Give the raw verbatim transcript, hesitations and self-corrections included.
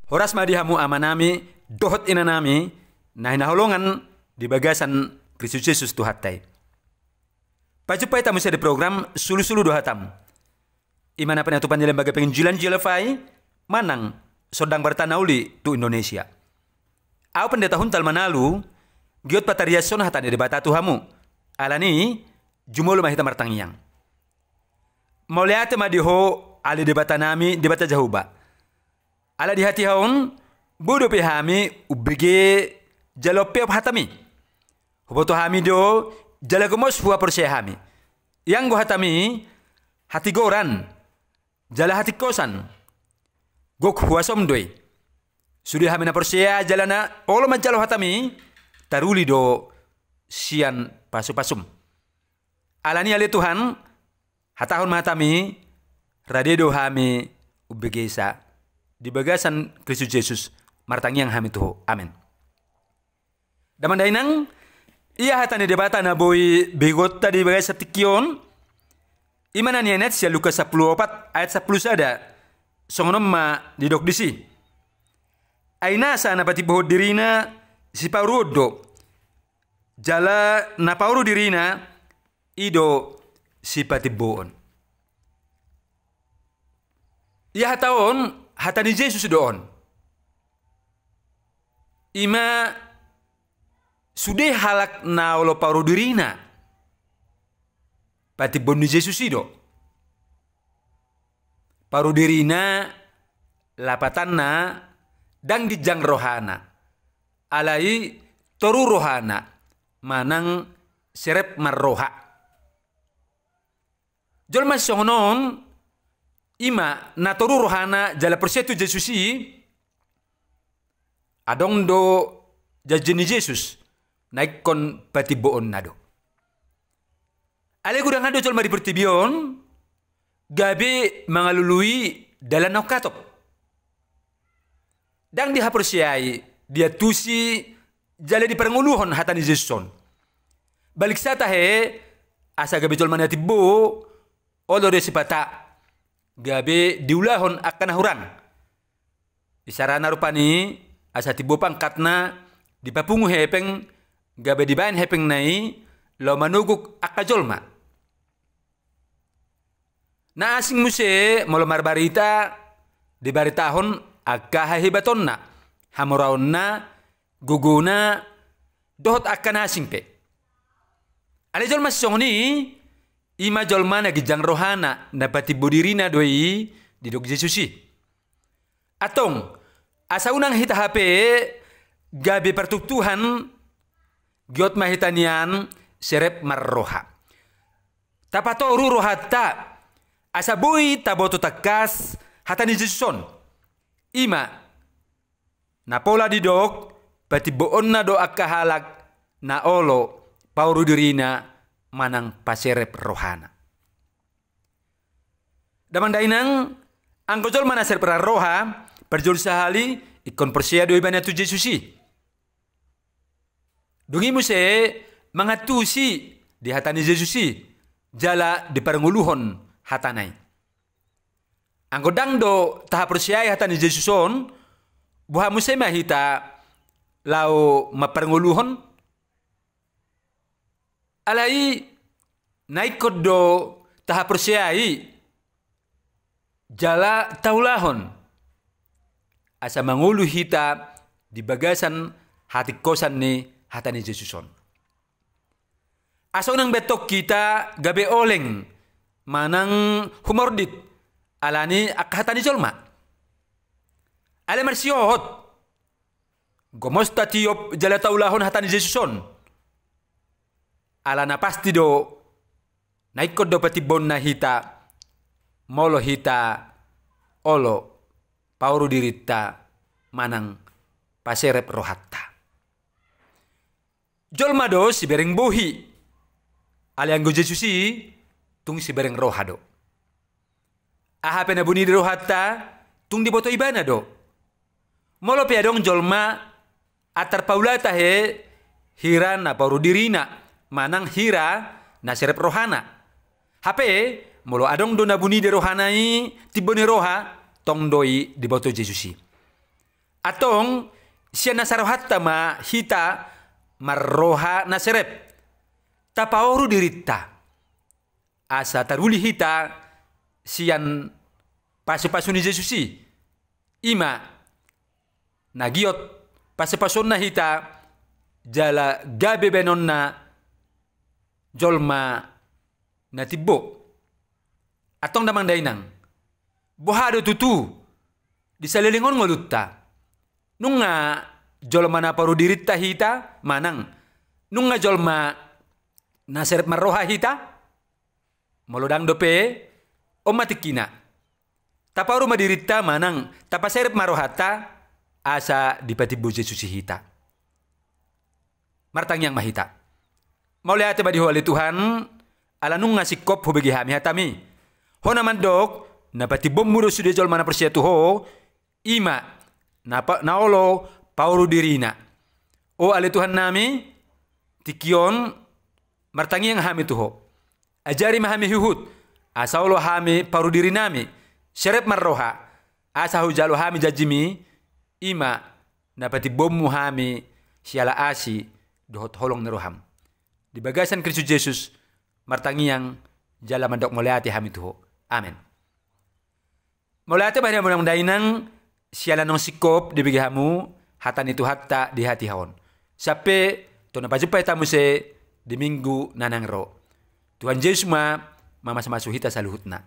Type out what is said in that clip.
Horas ma di hamu amanami dohot inanami na hinaholongan di bagasan Kristus Jesus Tuhanta i. Pajumpang hita muse di program Sulusulu do Hatam, i ma na pinatupa ni Lembaga Penginjilan J L F I manang Sondang Barita na Uli tu Indonesia. Ahu Pendeta Huntal Manalu, giot patariashon hata ni Debata tu hamu. Alani i, jumolo ma hita martangiang. Mauliate ma di Ho, ale Debatanami, Debata Jahowa. Ala di hatiha on, boi dope hami umbege jala umpeop hataMi. Huboto hami do, jala gomos huhaporseai hami. Ianggo hataMi, hatigoran, jala hatingkosan, gok huasoM do i. Sude hami na porsea jala na olo manjalo hataMi, taruli do sian pasupasuM. Alani i ale Tuhan, hatahon ma hataMi, rade do hami umbegesa di bagasan Kristus Jesus, martangiang hami tu Ho. Amen. Damang dainang, ia hata ni Debata na boi begeonta di bagasan tingki on, i ma na niainat sian Lukas sampulu opat ayat sampulu sada, songon on ma didok disi. Ai nasa na patimbohon dirina sipaoruon do, jala na paoru dirina i do sipatimboon. Ia hata on, hata ni Jesus do on. I ma sude halak na olo paoru dirina, patimboon ni Jesus i do. Paoru dirina, lapatanna, ndang ginjang rohana. Alai toru rohana, manang serep marroha. Jolma songon on, i ma na toru rohana jala porsea tu Jesus i, adong do janji ni Jesus, na ingkon patimboonna do. Alai godang do jolma di portibi on, gabe mangalului dalan na ungkatop. Ndang dihaporseai, diantusi, jala diparngoluhon hata ni Jesus on. Balik sa tahe, asa gabe jolma na timbo, olo do sipata, gabe diulahon angka na hurang. Isarana rupani, asa timbo pangkatna, dipapungu hepeng, gabe dibaen hepengna i, laho manoguk angka jolma. Na asing muse molo marbarita, dibaritahon angka hahebatonna, hamoraonna, gogona, dohot angka na asing pe. Alai jolma sisongon i, i ma jolma na ginjang rohana, na patimbo dirina do i, didok Jesus i. Antong, asa unang hita hape gabe partuktuhan, giot ma hita nian serep marroha. Tapatoru rohanta, asa boi taboto tangkas hata ni Jesus on. I ma, na pola didok, patimboonna do angka halak, na olo, paoru dirina, manang paserep rohana. Damang dainang, anggo jolma na serep marroha, parjolo sahali, ingkon porsea do ibana tu Jesus i. Dung i muse mangantusi di hata ni Jesus i, jala diparngoluhon hatana i. Anggo ndang do tahaporseai hata ni Jesus on, boha muse ma hita laho mamparngoluhon? Alai na ingkon do tahaporseai, jala taulahon, asa mangolu hita di bagasan hatingkosan ni hata ni Jesus on. Asa unang be antong hita gabe oleng, manang humordit, ala ni angka hata ni jolma. Alai marsihohot, gomos tatiop jala taulahon hata ni Jesus on. Ala na pasti do, na ingkon do patimboonna hita, molo hita olo paoru dirinta manang paserep rohanta. Jolma do sibereng bohi. Alai anggo Jesus i, tung sibereng roha do. Aha pe na buni di rohanta, tung diboto ibana do. Molo pe adong jolma, antar paula tahe, hira na paoru dirina, manang hira na serep rohana. Hape, molo adong do na buni di rohana i, timbo ni roha, tong do i diboto Jesus i. Antong, sian nasa rohanta ma hita marroha na serep. Tapaoru dirinta. Asa taruli hita sian pasupasu ni Jesus i. I ma na giot pasupasuonna hita jala gabe baenonna jolma na timbo. Antong damang dainang, boha do tutu di saleleng on ngolunta? Nunga jolma na paoru dirinta hita manang nunga jolma na serep marroha hita? Molo ndang dope, on ma tingkina. Tapaoru ma dirinta manang tapaserep ma rohanta asa dipatimbo Jesus i hita. Martangiang ma hita. Mauliate ma di Ho ale Tuhan, ala nunga singkop hubege hami hataMi. Ho na mandok, na patimbonMu do sude jolma na porsea tu Ho, i ma na pa-, na olo paoru dirina. O ale Tuhannami, tingki on martangiang hami tu Ho. Ajari ma hami huhut, asa olo hami paoru dirinami, serep marroha, asa hujalo hami janjiMi, i ma na patimbonMu hami siala asi dohot holong ni rohaM. Di bagasan Kristus Jesus martangiang jala mandok mauliate hami tu Ho. Amen. Mauliate ma di hamu damang dainang, siala naung singkop dibege hamu hata ni Tuhanta di hatiha on. Sampe tu na pajumpa hita muse di minggu na naeng ro. Tuhan Jesus ma mamasumasu hita saluhutna.